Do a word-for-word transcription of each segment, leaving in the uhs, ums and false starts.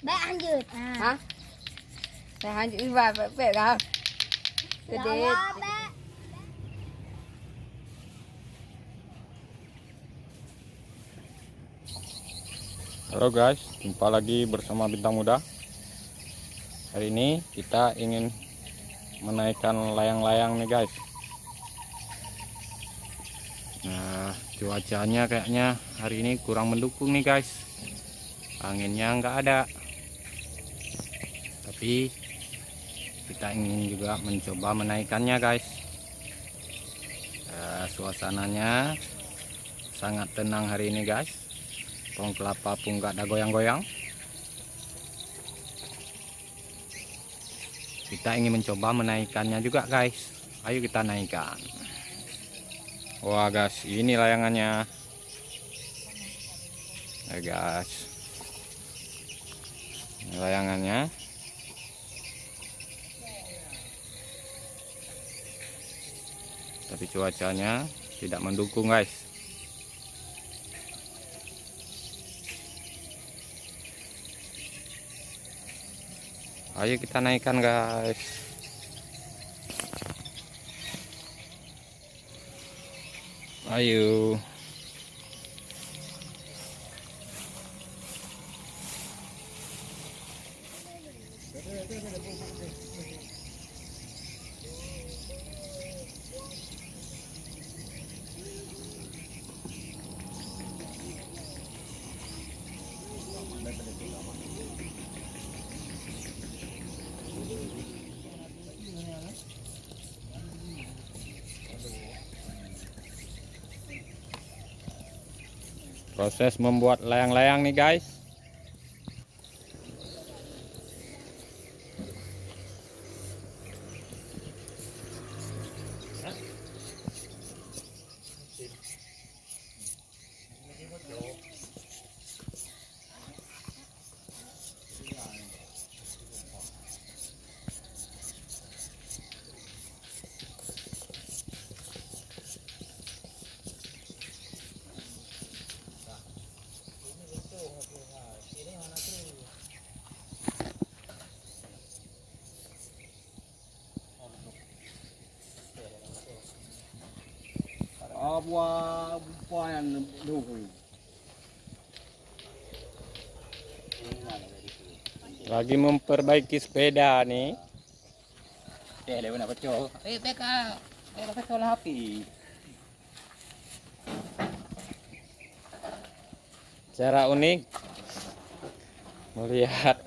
Baik lanjut. Ha. Hah? Dah lanjut iba pek-pek kau. Sedih. Halo guys, jumpa lagi bersama Bintang Muda. Hari ini kita ingin menaikkan layang-layang nih guys. Nah, cuacanya kayaknya hari ini kurang mendukung nih guys. Anginnya nggak ada. Tapi kita ingin juga mencoba menaikkannya guys. Eh, suasananya sangat tenang hari ini guys. Pohon kelapa pun nggak ada goyang-goyang. Kita ingin mencoba menaikkannya juga guys. Ayo kita naikkan. Wah guys, ini layangannya. Ya guys. Ini layangannya. Tapi cuacanya tidak mendukung guys. Ayo kita naikkan guys. Ayo. Proses membuat layang-layang nih guys. Lagi memperbaiki sepeda nih. Eh, dia nak pecah. Eh, teka. Teka pecah lah api. Cara unik melihat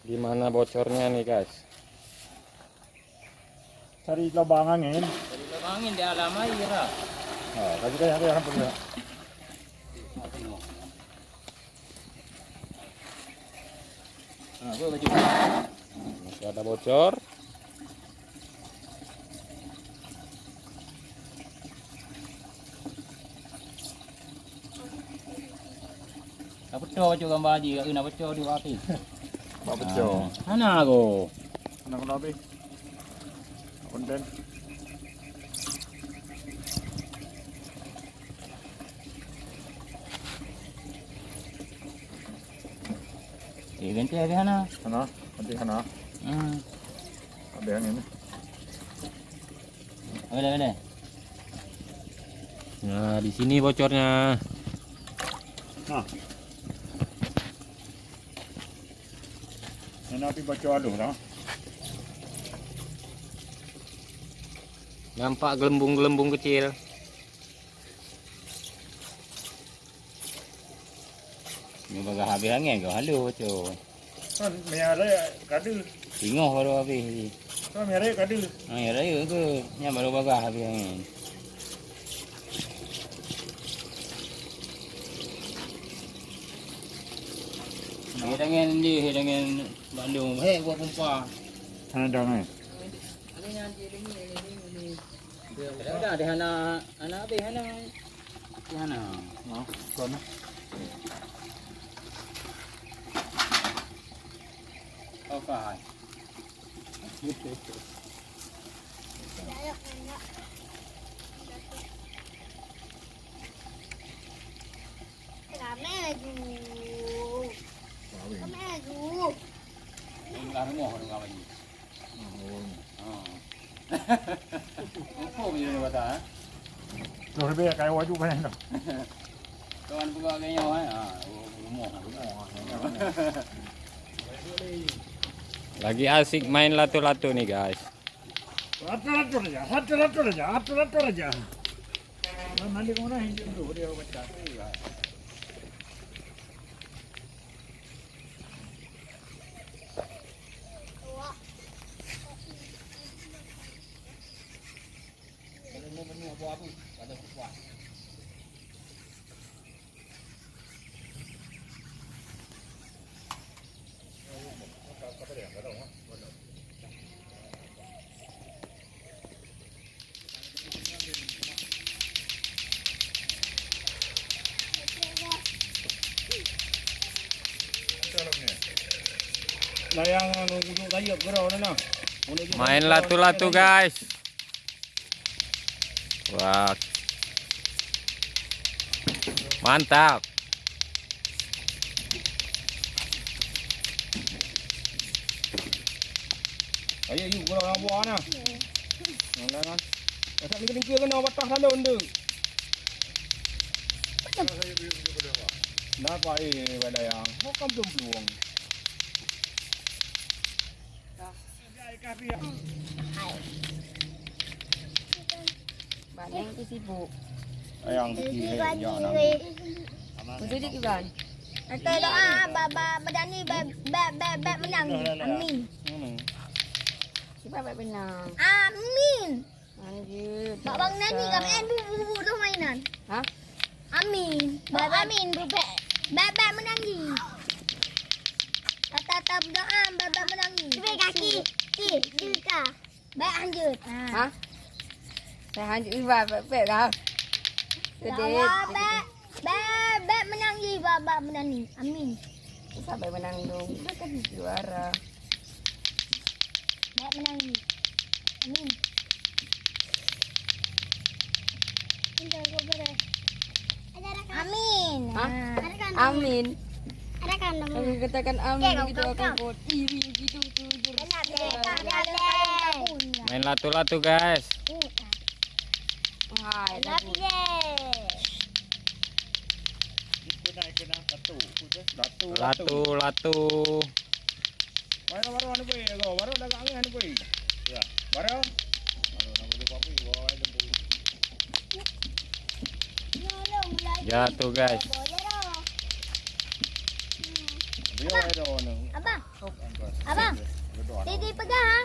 di mana bocornya nih guys. Cari lubang angin. Cari lubang angin di alam air lah. Ha, tadi kan aku yang pernah. Masih ada bocor. Nak pecah baca gambar haji, kat na pecah di api. Bak pecah. Ah, hana ko. Hana kena api. Konten. Eh, ganti habis hana. Hana, ganti hana. Hmm. Habis angin ni. Boleh, boleh. Nah, di sini bocornya. Nah. Ini api bocor aduh dah. Nampak gelembung-gelembung kecil. Ni bagah habis angin kau halus tu. Kan, mie raya kadu. Singoh baru habis ni. Kan, mie raya kadu. Ha, mie raya ke? Nyan baru bagah habis angin. Hai dengan ni, hai dengan bandung. Hei, buat pompa. Hana dang eh. Ada yang dia ni, dia ni, ni. Ada, ada, ada hana, hana habis, hana. Hana. Ha, kon. Oke. Maju. Maju. Lah rumoh dengan lagi. Ha. Mumpung je ni kata, eh. Terus lebih kayu waju kan tu. Kawan buka kayu, eh. Ha, rumoh. Lagi asik main latu-latu nih, guys. Latu-latu aja, latu-latu aja, latu-latu aja. Nah, nanti kemana hinjuk dulu dia baca. Layang anu ujuk tayeup keudroe na. Main latu-latu, guys. Wah. Mantap. Ayo, yuk, gurau orang buah na. Jangan, jangan. Dak lingkeu-lingkeu keunoe bak tah salon tu. Napa, eh, pada yang? Kok kamu belum? Baneng tu sibuk. Ayang sikit, eh, ya, nang. Betul je, Iban. Ata doa, ba, ba, badani, ba, ba, ba, ba, menang. Amin. Hmm. Siapa ba menang? Amin. Anjir. Bak Bang Nani, biasa. Kami, eh, bu, bu, bu, tu mainan. Hah? Amin. Bak Amin, bu, ba, ba, ba, menang ni. Kata, kata berdoa, ba, ba, menang ni. Cuba kaki. Ti, ti, ka. Bèk hanjeuet. Ha. Hah? Bèk hanjeuet, bèk, bèk, bèk lah. Sedih. Ya Allah, bèk, bèk, bèk menang di babak menang ni. Amin. Sampai menang dong. Kita kan juara. Bèk menang ni. Amin. Amin. Hah? Amin. Ada kan? Kami katakan amin, kau, gitu, kau, akan kau. Kau iri gitu, tuh, tuh. Main latu-latu, guys. Hai, latu. Latu, latu. Baru, baru, anu, boy, baru, baru dah angin, anu, boy. Ya. Baru. Jatuh, guys. Abang. Abang. Abang. Titi pegang, ha?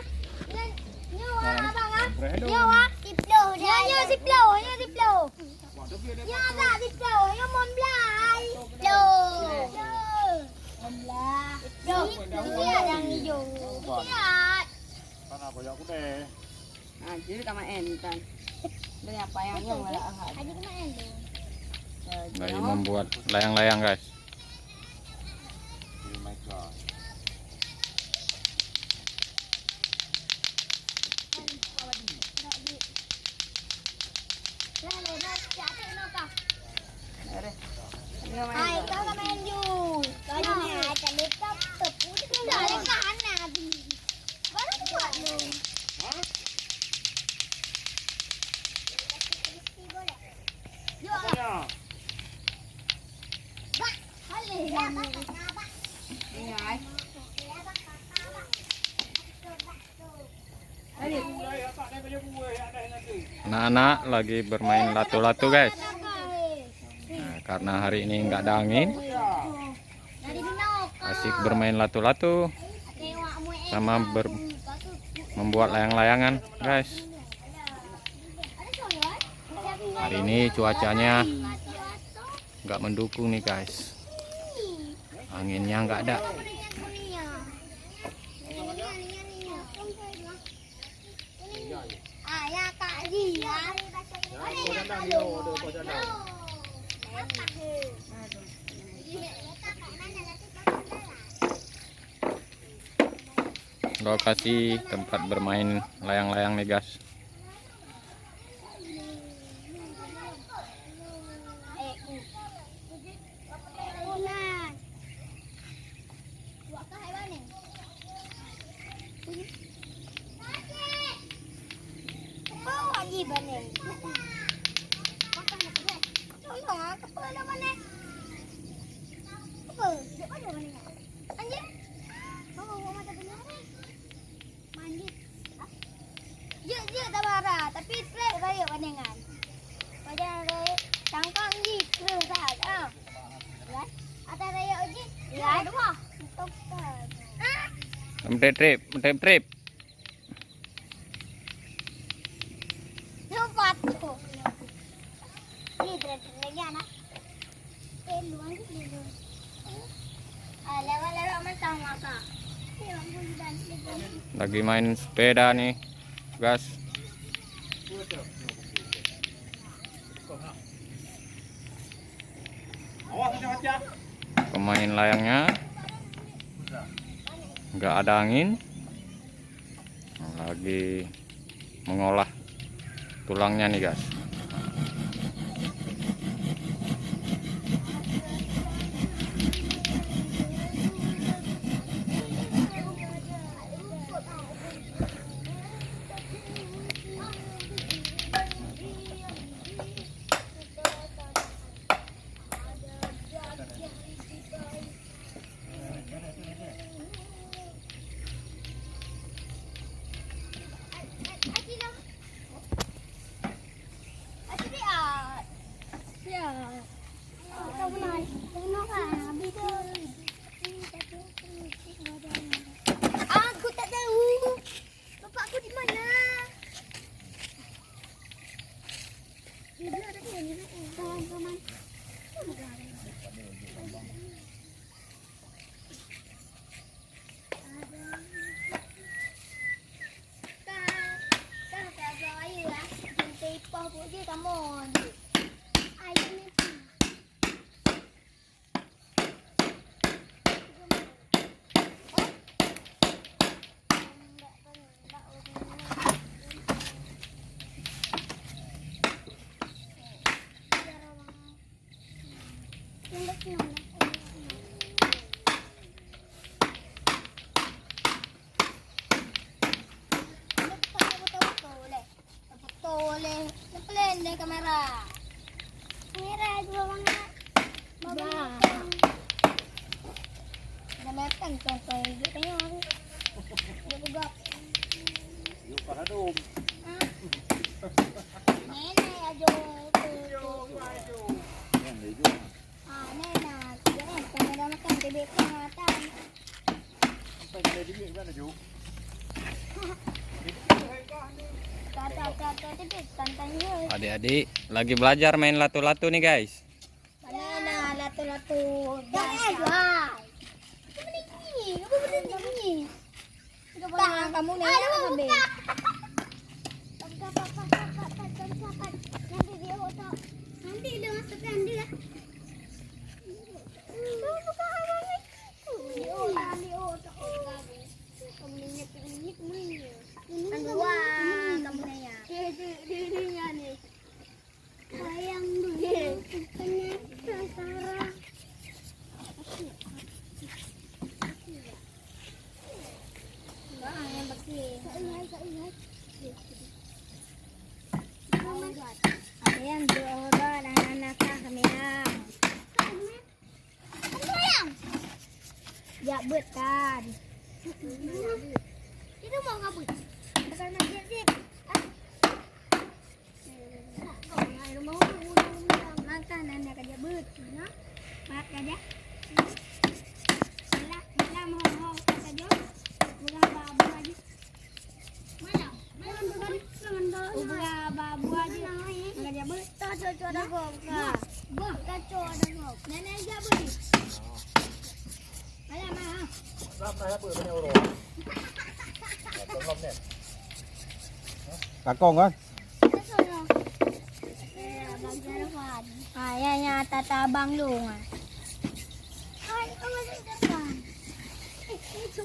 Nyoe, nyoe, abang, ha? Nyoe, ha? Siploh, nyoe, nyoe, siploh, nyoe, siploh. Ya, tak, siploh. Ya, mon belah. Siploh. Mon belah. Siploh. Siploh yang hijau. Siap. Kan aku jak kuda. Ha, jadi tak main, kan. Beri apa yang, yang malah, ha. Lagi membuat layang-layang, guys. Hai, kau ka main ju. Kau ni hai, tak lekap, tepuk. Dah lekap, anak. Baru kuat lu. Yuk, ah. Bak, balik. Ini, hai. Anak-anak lagi bermain latu-latu, guys. Nah, karena hari ini nggak ada angin, asik bermain latu-latu sama ber-, membuat layang-layangan, guys. Hari ini cuacanya nggak mendukung nih, guys. Anginnya nggak ada. Lokasi tempat bermain layang-layang nih, guys. Apa awak ji bani? Makan nak dia. Tolong ah, apa dah bani? Apa? Dia mana bani? Anjing? Bawa, bawa mata benar ni. Manjit. Jeuet, jeuet tabara, tapi trép rayeuk panengan. Pajan rayeuk tangkang jih kreueh saat, ah. Kan? Atas rayeuk jih, ya, dua. Stop, stop. Ah. Meutrép-trép, meutrép-trép. Lompat tu. Ni trép-trép lagi anak. Lagi main sepeda nih, guys. Pemain layangnya nggak ada angin. Lagi mengolah tulangnya nih, guys. Aku tak tahu. Bapak aku di mana? Di mana tadi yang ni? Teman-teman. Betul leh. Pelan leh kamera. Kamera dua bangat. Bah. Dah makan contoh hidup tengok. Dia gugap. Yuk, Pak Hadum. Ah. Nenek aja. Yuk, Pak Hadum. Yang dia juga. Ah, nenek. Jangan kamera makan bebek kau makan. Adik-adik lagi belajar main latu-latu nih, guys. Mana latu-latu? Dah, eh, guys. Apa benda ni? Apa benda ni? Kita boleh. Kamu ni. Aduh, habis. Nanti dia masukkan dia. Kan dua, kamu nanya. Sayang dulu, ternyata Sarah. Bang, yang bersih. Tak ingat, tak ingat. Ada yang dua orang, anak-anak kah, kami yang. Sayang. Jak beuet kan. Itu mau ngabut. Bukan nak zip-zip. Ah. Makan anak kerja beuet. Nah. Mat kerja. Malam, malam, ho, ho, kerja. Bukan apa-apa aja. Ubah babu aja. Enggak dia boleh. Tak cocok ada gong. Bah, tak cocok ada gong. Nenek aja boleh. Ayo, Ma. Kakong kan? Ah, ya, ya, tata abang lu, ah. Hai, kamu di depan. Eh, itu.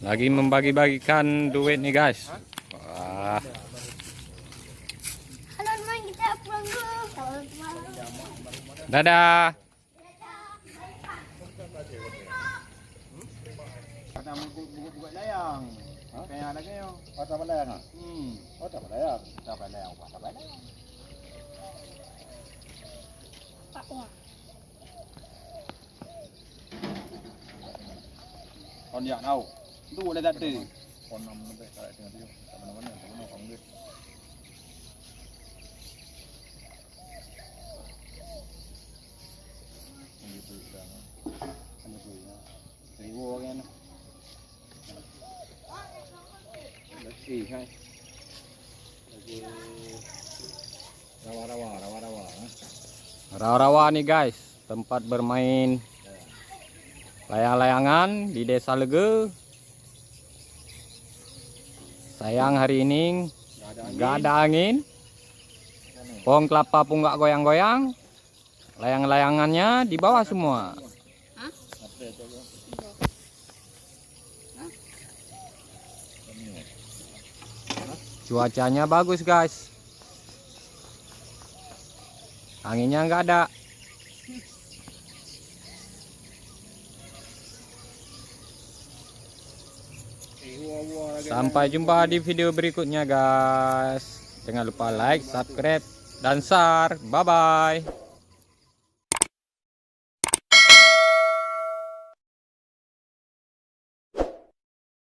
Lagi membagi-bagikan duit nih, guys. Wah. Halo, teman, kita pulang dulu. Dadah. Ada buku-buku layang. Hah? Kayak ada kayak. Oh, tak layang ah? Hmm. Oh, tak layang. Tak layang, tak layang. Kon jak tau. Tu boleh tak ada. Kon enam lebih tak tengah tu. Tak mana-mana, tak mana orang dia. Ini tu dah. Ini tu ya. Seribu kan. Bersih kan. Lagi rawa-rawa, rawa-rawa, eh. Rawa-rawa nih, guys, tempat bermain layang-layangan di Desa Lege. Sayang hari ini nggak ada angin. Pohon kelapa pun nggak goyang-goyang. Layang-layangannya di bawah semua. Hah? Cuacanya bagus, guys. Anginnya nggak ada. Sampai jumpa di video berikutnya, guys. Jangan lupa like, subscribe, dan share. Bye-bye.